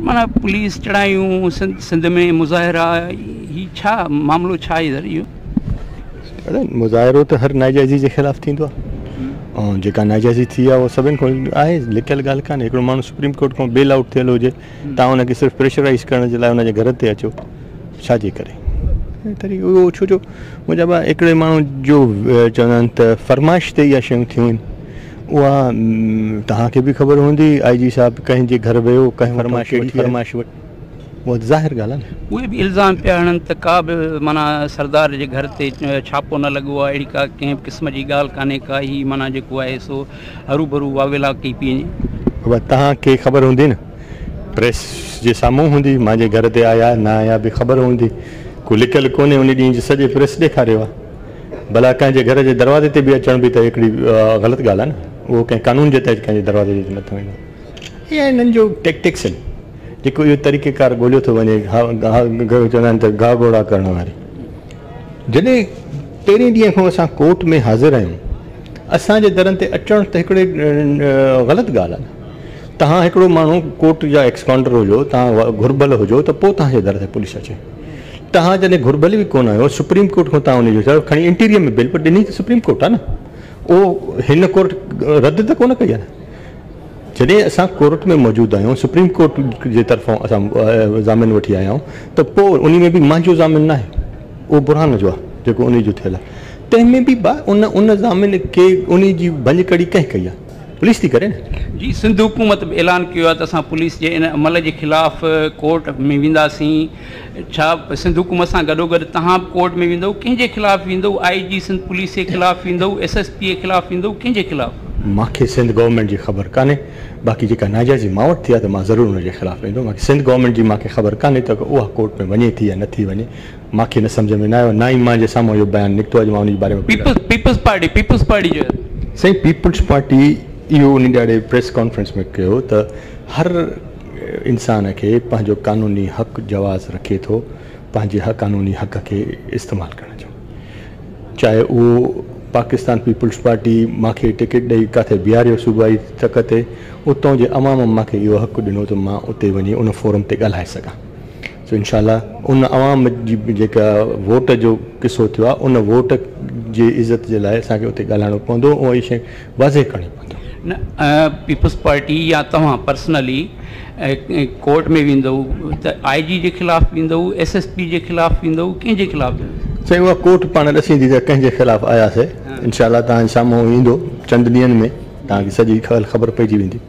معنيٰ پوليس چڙهايون سنڌ ۾ مظاهرا هي ڇا معاملو ڇا آهي سر اهو؟ اڙي مظاهرو ته هر ناجائزي جي خلاف ٿيندو آهي ۽ جيڪا ناجائزي ٿي آهي اها سڀن کان آهي لڪيل ڳالهه ڪانهي هڪڙو ماڻهو سپريم ڪورٽ کان بيل آئوٽ ٿيل هجي تان ان کي صرف پريشرائز ڪرڻ جي لاء ان جي گهر تي اچو ڇا جي ڪري طريقو اهو ڇو جو منهنجا ڀاء هڪڙي ماڻهو جو چوندا آهن ته فرمائش تي اها شيون ٿيون آهن اها توهان کي به خبر هوندي آء جي صاحب ڪنهن جي گهر ويو ڪنهن فرمائش وٺي فرمائش وٺي اها ته ظاهر ڳالهه آهي نه. اهي به الزام پيا هڻن ته ڪا به معنيٰ سردار جي گهر تي ڇاپو نه لڳو آهي اهڙي ڪا ڪنهن به قسم جي ڳالهه ڪانهي ڪا هي معنيٰ جيڪو آهي سو هروڀرو واويلا ڪئي پئي وڃي. بابا توهان کي خبر هوندي نه پريس جي سامهون هوندي مانجي گهر تي آيا نه آيا به خبر هوندي ڪو لڪل ڪونهي ان ڏينهن جي سڄي پريس ڏيکاريو آهي. ڀلا ڪنهن جي گهر جي دروازي تي به اچڻ به ته هڪڙي غلط ڳالهه آهي نه. اهو ڪنهن قانون جي تحت ڪنهن جي دروازي تي نٿو ايندو. اها انهن جو ٽيڪٽڪس آهن. جيڪو اهو طريقه ڪار ڳوليو ٿو وڃي چوندا آهن ته گاهه گهوڙا ڪرڻ واري. جڏهن پهرين ڏينهن کان اسان ڪورٽ ۾ حاضر آهيون اسان جي درن تي اچڻ ته هڪڙي غلط ڳالهه آهي نه. توهان هڪڙو ماڻهو ڪورٽ جا ايڪسڪانڊر هجو، توهان گهربل هجو ته پوء توهان جي در تي پوليس اچي. توهان جڏهن گهربل به ڪونه آهيو سپريم ڪورٽ کان توهان ان جو کڻي انٽيريئر ۾ بل پر ڏني ته سپريم ڪورٽ آهي نه اهو هن ڪورٽ رد ته ڪونه ڪئي آهي نه جڏهن اسان ڪورٽ ۾ موجود آهيون سپريم ڪورٽ جي طرفان اسان ضامن وٺي آيا آهيون ته پوء ان ۾ به مانجو ضامن نه آهي اهو برهان جو آهي جيڪو ان جو ٿيل آهي تنهن ۾ به ان ان ضامن کي ان جي ڀڃڪڙي ڪنهن ڪئي آهي پوليس ٿي ڪري نه. جي سنڌ حڪومت به اعلان ڪيو آهي ته اسان پوليس جي ان عمل جي خلاف ڪورٽ ۾ وينداسين ڇا سنڌ حڪومت سان گڏوگڏ توهان به ڪورٽ ۾ ويندؤ ڪنهن جي خلاف ويندؤ آء جي سنڌ پوليس جي خلاف ويندؤ ايس ايس پي جي خلاف ويندؤ ڪنهن جي خلاف. مان کي سنڌ گورنمينٽ جي خبر ڪانهي باقي جيڪا ناجائزي مان وٽ ٿي آهي ته مان ضرور ان جي خلاف ويندم باقي سنڌ گورنمينٽ جي مان کي خبر ڪانهي ته اها ڪورٽ ۾ وڃي ٿي يا نٿي وڃي مان کي نه سمجهه ۾ نه آيو نه ئي مان جي سامهون اهو بيان نڪتو آهي جو مان ان جي باري ۾ ڪجهه پيپلز پارٽي پيپلز پارٽي جو سائين پيپلز پارٽي اهو ان ڏهاڙي پريس ڪانفرنس ۾ ڪيو ته هر انسان کي پنهنجو قانوني حق جواز رکي ٿو پنهنجي قانوني حق کي استعمال ڪرڻ جو چاهي اهو پاڪستان پيپلز پارٽي مان کي ٽڪيٽ ڏئي ڪاٿي بيهاريو صوبائي تڪ تي اتان جي عوام مان کي اهو حق ڏنو ته مان اتي وڃي ان فورم تي ڳالهائي سگهان سو انشاء الله ان عوام جي جيڪا ووٽ جو قصو ٿيو آهي ان ووٽ جي عزت جي لاء اسان کي اتي ڳالهائڻو پوندو ۽ اها شيء واضح ڪرڻي پوندي. نه پيپلز پارٽي يا توهان پرسنلي ڪورٽ ۾ ويندؤ ته آء جي جي خلاف ويندؤ، ايس ايس پي جي خلاف ويندؤ، ڪنهن جي خلاف ويندؤ؟ سائين اها ڪورٽ پاڻ ڏسيندي ته ڪنهن جي خلاف آياسي انشاء الله توهان جي سامهون ايندو چند ڏينهن ۾ توهان کي سڄي خبر پئجي ويندي.